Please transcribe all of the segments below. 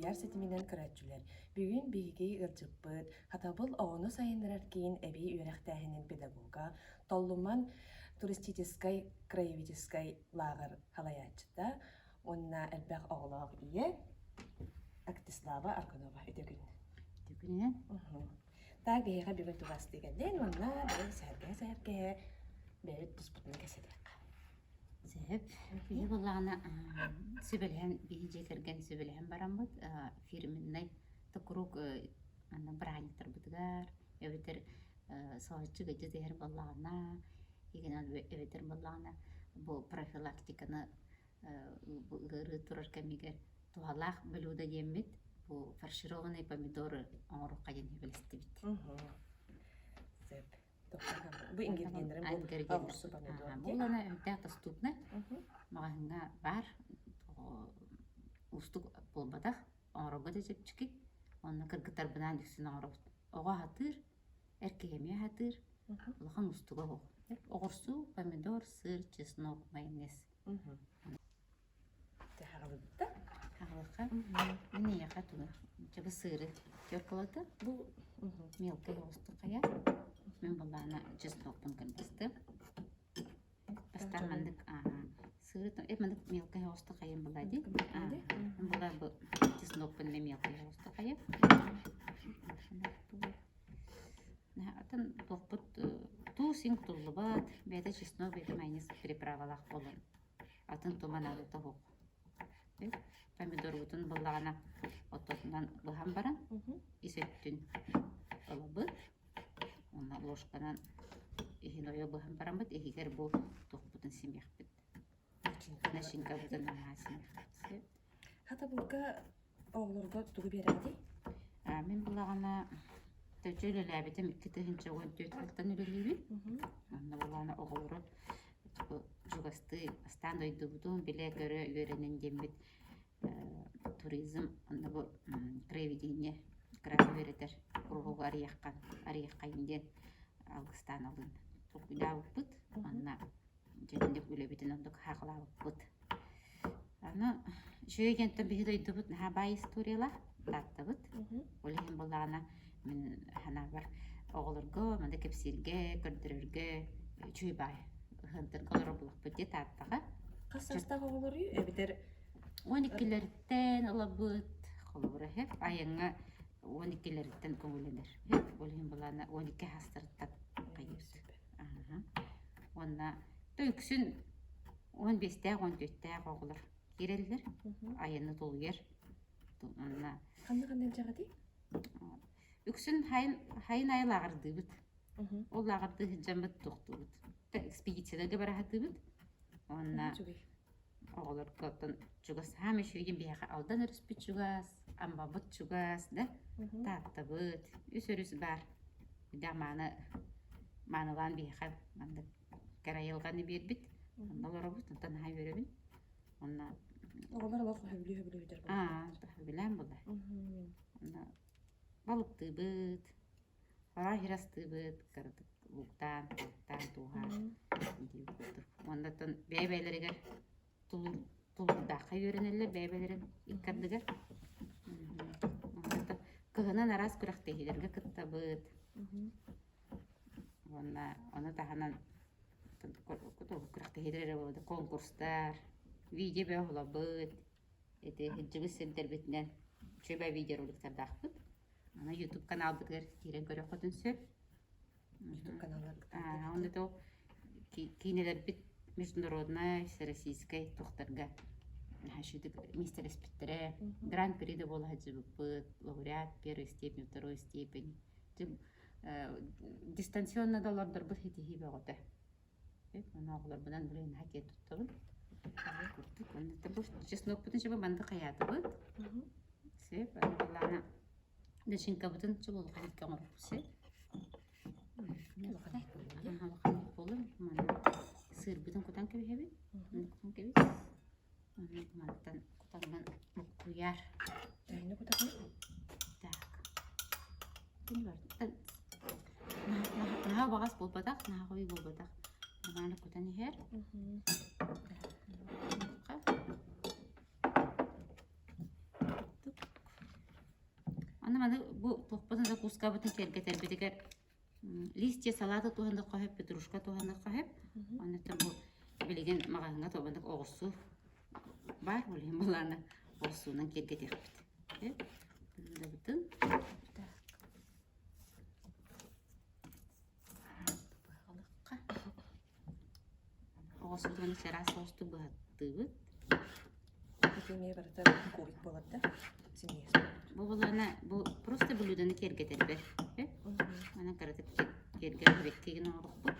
Куйаар ситиминэн көрөөччүлэр, бүгүн биһиги ыалдьыппыт Хатабыл оҕону сайыннарар киин эбии үөрэхтээһинин педагога, Толлуман туристическай краеведческай лааҕыр салайааччыта уонна элбэх оҕолоох ийэ Актислава Аргунова үтүө күн. Үтүө күнүнэн. Так биһиэхэ бүгүн тугастыы кэллин уонна бэйэ сэһэргэһэ-сэһэргэһэ бэйэбит туспутунан кэпсэтиэххэ. Сөп. Биһи буоллаҕына сүбэлэһэн, биһи дьиэ кэргэн сүбэлэһэн бараммыт фирменнай куруук манна бырааһынньыктарбытыгар эбэтэр соһуччу ыалдьыт иһэр буоллаҕына, эбэтэр буоллаҕына бу профилактиканы ыарыы турар кэмигэр туһалаах блюдо диэммит бу фаршированные помидоры оҥоруохха диэн сүбэлэстибит. Сөп. Бу ингредиеннэрин бу оҕурсу помидор Бу уонна эмтээх доступный. Маҕаһыыҥҥа баар уустук буолбатах, оҥорорго да чэпчэки. Онно кыргыттарбынаан үксүн оҥоробут. Оҕо аһатыыр, эр киһи эмиэ аһатыыр. Улахан уустуга суох. Оҕурсу, помидор, сыр, чеснок, майонез. Хаҕылыбыта. Хаҕылыхха. Мин эйиэхэ тугу? Чабы сыыры теркалата. Бу мелкай оҕустук хайа. Мин балаана чеснокпун кырбастым. Бастаан маннык сыыры э маннык мелкай оҕустук хайан была ди. Была бу чеснокпун эмэ мелкай оҕустук хайа. Атын туохпут туус иҥ туллубат, бэйэтэ чеснок, бэйэтэ майонез приправалаах буолан атын тума наадата суох. Помидорбутун буллаҕына оттотунан быһан баран ис өттүн ылабыт уонна ложканан иһин ойо быһан бараммыт иһигэр бу туохпутун симиэхпит. Начинкабытын наһаа симиэхпит. Хатабылга оҕолорго тугу биэрэҕитий? Мин булаҕына төчө үлэлээбитим 2014 сылтан үлэлиибин. Онно булаана оҕолору чугастыы бастаан дойдубутун билэ-көрө үөрэнэн диэммит туризм онно бу краеведение кыраайы үөрэтэр куруһуогу арыйахха арыйаххайын диэн алгыстаан алын толкуйдаабыппыт. Онно дьэ үлэбитин ордук хаахылаабыппыт. Аны үчүгэй диэнтэн биһи дойдубут наһаа баай историялаах Тааттабыт. Ол иһин буоллаҕына мин санаабар оҕолорго манна кэпсииргэ, көрдөрөргө үчүгэй баай ыһыантарга олорор буоллахпыт дии Тааттаҕа. Хас саастаах оҕолоруй эбэтэр 12-лэриттэн ылабыт, холобура иһэ айаҥҥа 12-лэриттэн көҥүллэнэр. Ол иһин былаана 12 саастарыттан хайыыр. Уонна үксүн 15-тээх, 14-тээх оҕолор киирэллэр, айаны тулуйар. Уонна Ханна-ханна илдьэҕитий? Үксүн хайын хайын айы лааҕырдыыбыт. Ол лааҕырдыы сылдьаммыт тохтуубут. Экспедицияларга бара сатыыбыт. Уонна оҕолорго оттон чугас хаам үчүгэйин биһиэхэ Алдан өрүспүт чугас, Аммабыт чугас да Тааттабыт, үс өрүс баар. Дьэ мааны маанылаан биһиэхэ маннык кэрэ айылҕаны биэрбит. Онно олоробут, онтон наһаа үөрэбин. Онно Оҕолор олох сөбүлүү-сөбүлүү Аа, сөбүлээн буолар. Онно балыктыыбыт, Хороох астыыбыт, кыратык лууктаан, балыктаан, тууһаан диир курдук. Уонна оттон бэйэ-бэйэлэригэр тулуур тулуурдаахха үөрэнэллэр бэйэ-бэйэлэрин икки ардыгар. Онтон кыһынын араас күрэхтэһиилэргэ кыттабыт. Уонна ону таһынан күрэхтэһиилэр эрэ буолбатах, конкурстар, видео бөҕө булабыт. Ити сылдьыбыт сирдэрбитинэн үчүгэй видеороликтардаахпыт. Аны YouTube каналбытыгар киирэн көрүөххүтүн сөп. YouTube каналларбыт. Онно то киинэлэрбит международнай, всероссийскай туохтарга миэстэлэспиттэрэ. Гран-при да буола сылдьыбыппыт, лауреат первой степени, второй степени. Дистанционно да олордорбут ситиһии бөҕөтө. Ону оҕолорбунан билигин наһаа киэн туттабын. Курдук. Онно бу чеснокпутун чөбө манды хайаатыбыт. Сөп. Аны буоллаҕына начинкабытын чулулахан икки оҥоробут сөп. Улахан Улахан буолун. Манна сыырбытын кутан кэбиһэбит. Кутан кэбис. Онно мантан кутаҥҥын буккуйар. Төһөнү кутаҕын? Так. Наһаа убаҕас буолбатах, наһаа хойуу буолбатах. Нормально кутан иһэр. маны бу туохпутун закускабытын киэргэтэрбитигэр листья салата туһаныахха сөп, петрушка туһаныахха сөп. Оннуттан бу билигин маҕаһыыҥҥа тобаннык оҕурсу баар, ол иһин былаана оҕурсуунан киэргэтиэхпит. Блюдобытын так. Оҕурсуутун чараас соҕустук быһаттыыбыт. Ити эмиэ барыта кубик буолар да? Синньигэс Бу былаана бу просто блюдоны киэргэтэрбэр. Манан кыратык киэргэл эбэккигин оҥоруохпут.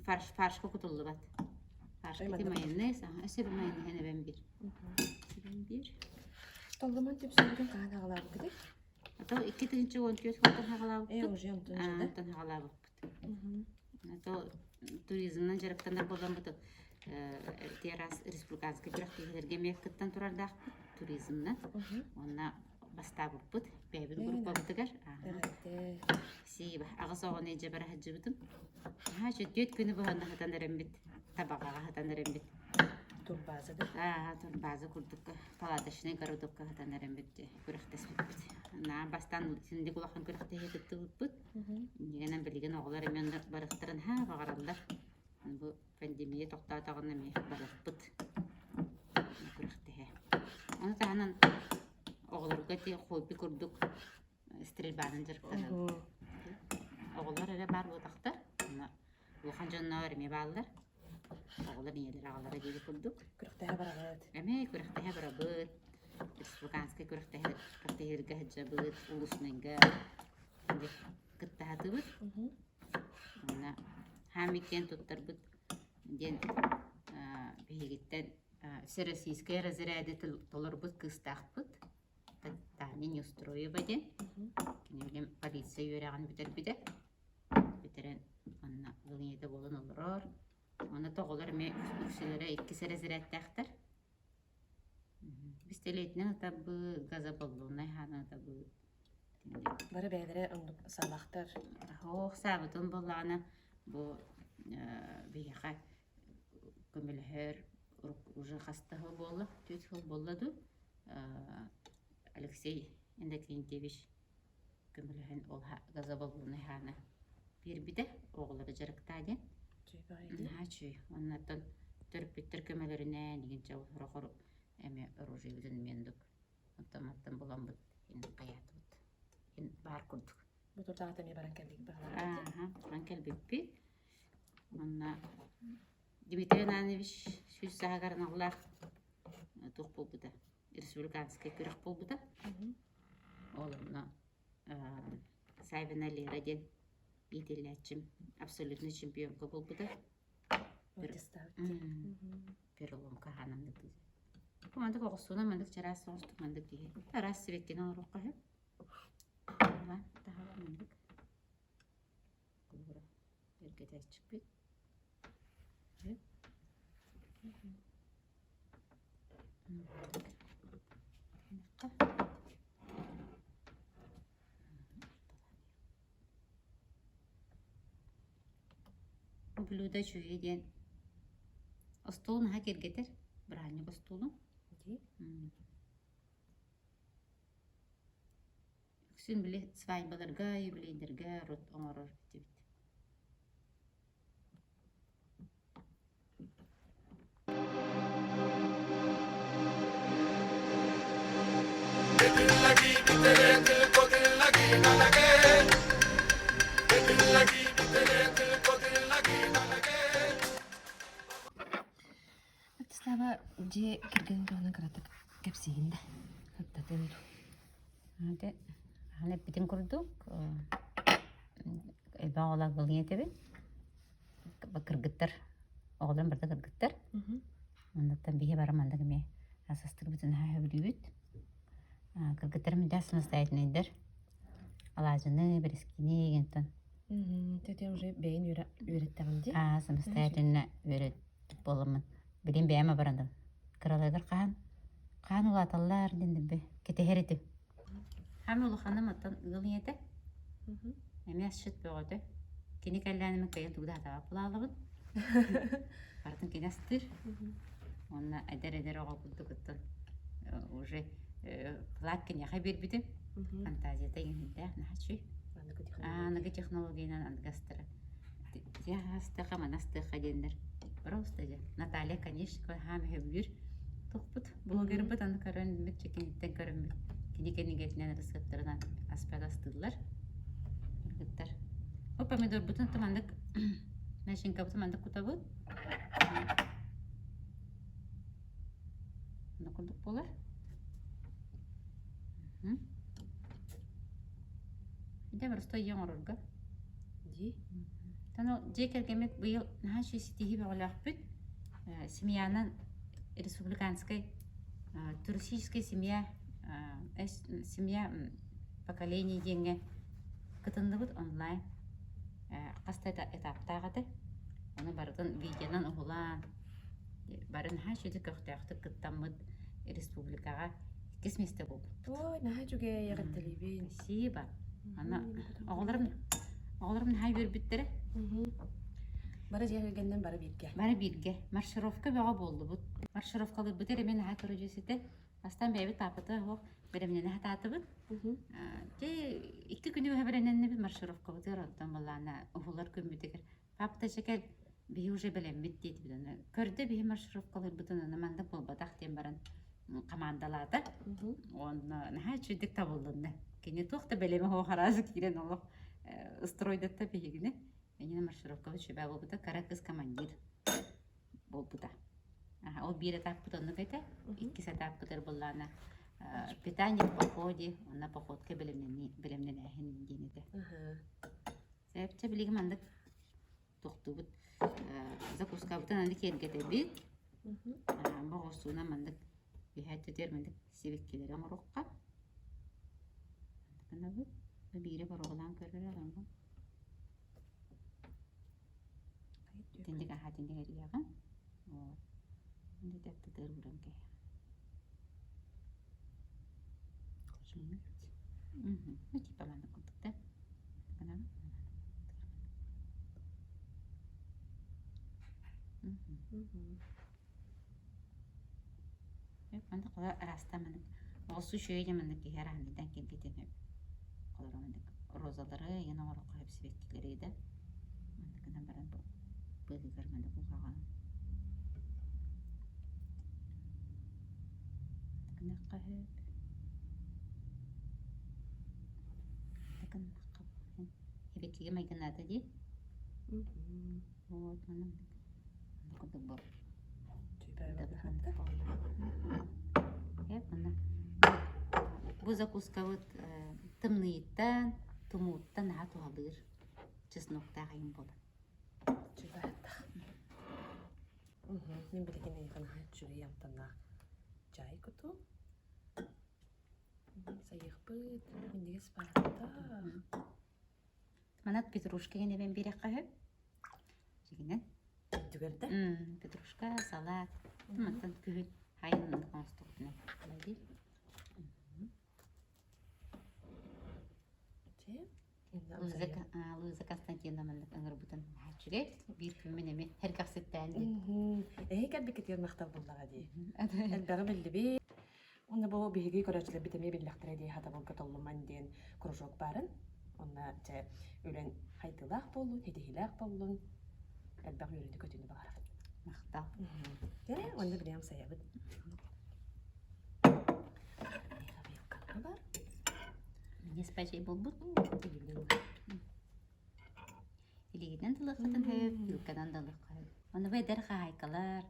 Фарш фаршка кутуллубат. Фаршка ити майонез, аха, өссө бір майонеһын эбэн биир. Эбэн биир. Толлуман түпсүбүтүн хаһан аҕалаабыккытый? А то 2014 сылтан Э, хаҕалаабыппыт. уже онтон же, да? Онтон хаҕалаабыппыт. То туризмынан дьарыктанар буоламмыт ити араас республиканскай күрэхтэһиилэргэ эмиэ кыттан турардаахпыт туризмынан. Уонна бастаабыппыт бэйэбит группабытыгар. Спасибо. Аҕыс оҕону илдьэ бара сылдьыбытым. Наһаа үчүгэй күнү быһа сытан эрэммит, табаҕаҕа сытан эрэммит. Турбаза да? Аа, турбаза курдук палаточный городокка сытан эрэммит күрэхтэспиппит. Наһаа бастаан синник улахан күрэхтэһии кыттыбыппыт. Иннигэнэн билигин оҕолор эмиэ онно барыахтарын ха баҕараллар. Бу пандемия тохтоотоҕуна эмиэ барыахпыт күрэхтэһэ. Ону таһынан оҕолорго ити хобби курдук стрельбанан дьарыктанабыт. Оҕолор эрэ баар буолбатахтар. Онно улахан дьонноор эмиэ бааллар. Оҕолор ийэлэр аҕалара диэри курдук. Күрэхтэһэ барабыт. Эмиэ күрэхтэһэ барабыт. Республиканскай күрэхтэһэ күрэхтэһииргэ сылдьабыт, улуснайга кыттаһатыбыт. Уонна хаамый киэн туттарбыт диэн биһигиттэн всероссийскай разряды толорбут кыыстаахпыт. Таня Неустроева диэн. Кини билим полиция үөрэҕин бүтэрбитэ. Бүтэрэн онно ыал ийэтэ буолан олорор. Онно тоҕолор эмиэ үксүлэрэ иккис эрэзирээттээхтэр. Бистэлиэтинэн ытабыт, газобаллоннай хаанан ытабыт. Бары бэйэлэрэ оннук саалаахтар. Оһох саабытын буоллаҕына бу биһиэхэ көмөлөһөр уже хас да сыл буолла, түөрт сыл буолла дуу Алексей Иннокентьевич көмөлөһөн ол газобаллоннай хааны биэрбитэ оҕолору дьарыктаа диэн. Наһаа үчүгэй. Оннуттан төрөппүттэр көмөлөрүнэн игин чэ сорохор эмиэ оружиебытын эмиэ оннук Оттон буламмыт ин хайаатыбыт ин баар курдук. Бу турдаҕата эмиэ баран кэллик баһылаабыт. Ааха, баран кэлбиппит. Уонна Дмитрий Иванович сүүс сааһыгар аналлаах туох буолбута, республиканскай күрэх буолбута. Ол онно Савина Лера диэн иитиллээччим абсолютный чемпионка буолбута. Переломка хаанан ытыыр. Мандык оҕусуунан мандык чараас соҕустук мандык киһи. Араас сибэккини оҥоруохха сөп. Таһала мандык. Кулура эргэтээччикпит. Блюдо үчүгэй диэн остуол наһаа киэргэтэр, бырааһынньык остуолун. Үксүн били свадьбаларга, юбилейдарга рот оҥорор этибит. Слава дьиэ кэргэнин туһунан кыратык кэпсиигин да сырдатыан дуу Ити ахан эппитин курдук элбэх оҕолоох былыҥ этэбин Кыргыттар, оҕолорум барыта кыргыттар. Оннуттан биһи бары маннык эмиэ асастырбытын наһаа сөбүлүүбүт. Кыргыттарым үрдээх самостоятельнайдар. Алаадьыны, бэрэскини онтон Тетя уже бэйэн үөрэттэҕин дии. Аа, самостоятельно үөрэттик буоламмын. Билин бэйэм абаранным. Кыраларыгар хаһан хаһан улааталлар диэн дэлби кэтэһэр этим. Хаамай улаханым оттон ыал ийэтэ. Эмиэ асчыт бөҕөтө. Кини кэллээнэ кыайан тугу да хатаабат булаалабын. Барытын кини астыыр. Уонна эдэр-эдэр оҕо курдук оттон уже флаг киниэхэ биэрбитим. Фантазията иҥэрдээх наһаа үчүгэй. Аныгы технологиянан аныгы астара. Астыаха, маны астыаха диэннэр. Просто дьэ. Наталья Конечникова хаам өһөбүлүүр тухпут. Блогербыт аны көрөн, чекиниттэн көрөммүт. Кини кинигэтинэн ырысыаптарынан аспат астыыллар. Кыргыттар. Бу помидорбутун маннык начинкабытын маннык кутабыт. Онно курдук буолар. Дьэ просто ийэ оҥорорго. Дии. Ону дьиэ кэргэммит быйыл наһаа үчүгэй ситиһии бөҕөлөөхпүт. Семьянан республиканскай туристическая семья семья поколений диэҥҥэ кытынныбыт онлайн. Хас да этаптаах этэ. Ону барытын видеонан уһулаан бары наһаа үчүгэй көхтөөхтүк кыттаммыт республикаҕа иккис миэстэ буолбуппут. Ой, наһаа үчүгэй, эҕэрдэлиибин. Спасибо. Аны оҕолорум оҕолорум наһаа үөрбүттэрэ. Бары дьиэ кэргэнинэн бары бииргэ. Бары бииргэ. Маршировка бөҕө буоллубут. Маршировкалыырбыт эрэ мин наһаа көрүдьүөс этэ. Бастаан бэйэбит паапата суох бэлэмнэнэ сатаатыбыт. Дьэ икки күнү быһа бэлэмнэннибит маршировкабытыгар оттон былаана уһулар күммүтүгэр Папа кэл биһи уже бэлэммит диэтибит аны көрдө биһи маршировкалыырбытын аны маннык буолбатах диэн баран командалаата уонна наһаа үчүгдүк табыллынна кини туох да бэлэмэ суох араас киирэн олох стройдатта биһигини иннинэ маршировкабыт сүбэ буолбута кыра кыыс командир буолбута ол биир этаппыт оннук этэ иккис этаппытыгар буоллаана питание в походе уонна походка бэлэмнэнээһин диэн этэ Сөп, билигин маннык тохтуубут закускабытын аны киэргэтэбит. Боҕурсуунан маннык үһээ түтүөр маннык сибиккилэри оҥоруохха. Гынабыт. Биири боруобалаан көрөрө оҥорон. Итинник аһаа итинник эрийэҕин. Вот. Инде аттытыгар ууран кэһэҕин. Ну, типа маннык курдук да. Маннык холо араастаан маннык оҕус үчүгэй маннык киһи араанныйдан кэлбитин холоро маннык розалары ыйан оҥороххо сөп сибэккилэри да маннык гынан баран бу быыһыгар маннык угаҕын гыныахха сөп гыннахха Эбикигэ майгынаата дии. Вот, маннык курдук бу. Бу закускабыт тымныйыттан, тумууттан наһаа туһалыыр чесноктаах айым буолар. Мин билигин эйиэхэ наһаа үчүгэй амтаннаах чай кутуом. Сайыахпыт, минньигэс баҕайыта. Манат петрушка гэн эбэн биэрэххэ сөп. Дьигинэн. Түгэрдэ. Петрушка, салат. Мантан күһүн хайын оҥостуохтуна. Луиза Константиновна маннык ыҥырбытын үчүгэй. Биир күммүн эмиэ сэргэхситтээн диэн. Эһи кэлбиккитигэр махтал буллаҕа дии. Элбэҕи биллибит. Уонна бу биһиги көрөөччүлэрбит эмиэ биллэхтэрэ дии хатабылга толлуман диэн кружок баарын. Онно дьэ үлэн хайдыылаах буоллун, ситиһиилээх буоллун, элбэх үөрүүнү-көтүүнү баҕарабын. Махтал. Дьэ, уонна билиэм сайабыт. Бар. Минньиэс буолбут. Илиигинэн да ылыаххытын сөп, вилканан да ылыахха сөп. Ону бу эдэр хаһаайкалар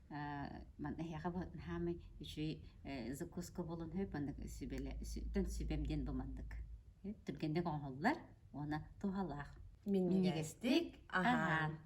эһиэхэ бу хаамай үчүгэй закуска буолуон сөп маннык сүбэлэ сүбэм диэн бу маннык түргэнник оҥоһуллар уонна туһалаах. Минньигэстик аһаан.